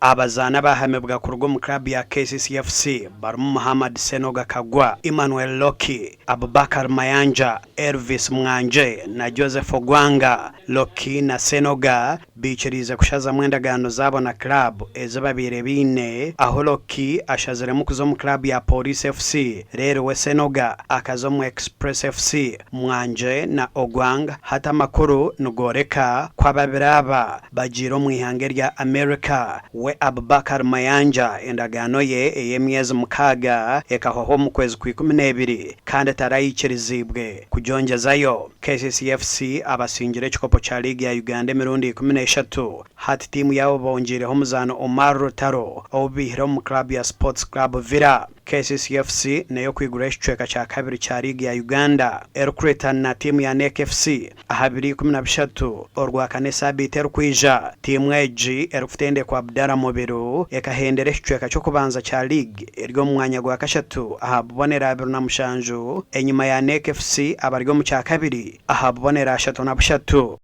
Abazaani abaahamibwa kuruga omu club ya KCC FC barimu Muhammad Ssenoga Kagwa, Emmanuel Lokki, Abubakar Mayanja, Elvis Mwanje na Joseph Ogwanga. Lokki na Ssenoga baikiriize kushazamu endagaano zaabo na club ezi babaire baine ahu Lokki ashaziremu kuza omu club ya Police FC reero we Ssenoga akaza omu Express FC. Mwanje na Ogwang hati amakuru nigoreka ku ababiri aba bagiire omu ihanga erya America. We Abubakar Mayanja endagaano ye ey'emyezi mukaaga ekahwaho omu kwezi kwa 12 kandi taraikiriziibwe kugyongyezayo. KCC FC abasingire ekikopo kya liigi ya Uganda emirundi 13. Hati tiimu yaabo bongyeireho omuzaani Omar Rutaro ou baihire omu club ya Sports Club Villa. KCC FC n'ey'okwiguraho ekicweka kya kabiri kya liigi ya Uganda erikureetana na tiimu ya NEC FC aha biro 13 Orwakana esaabiiti erikwija. Tiimu egi erikutendekwa Abdallah Mubiru ekahendera ekicweka ky'okubanza kya liigi eri omu mwanya gwa kashatu aha bubonero 27 enyima ya NEC FC abari omu kyakabiri aha bubonero 36.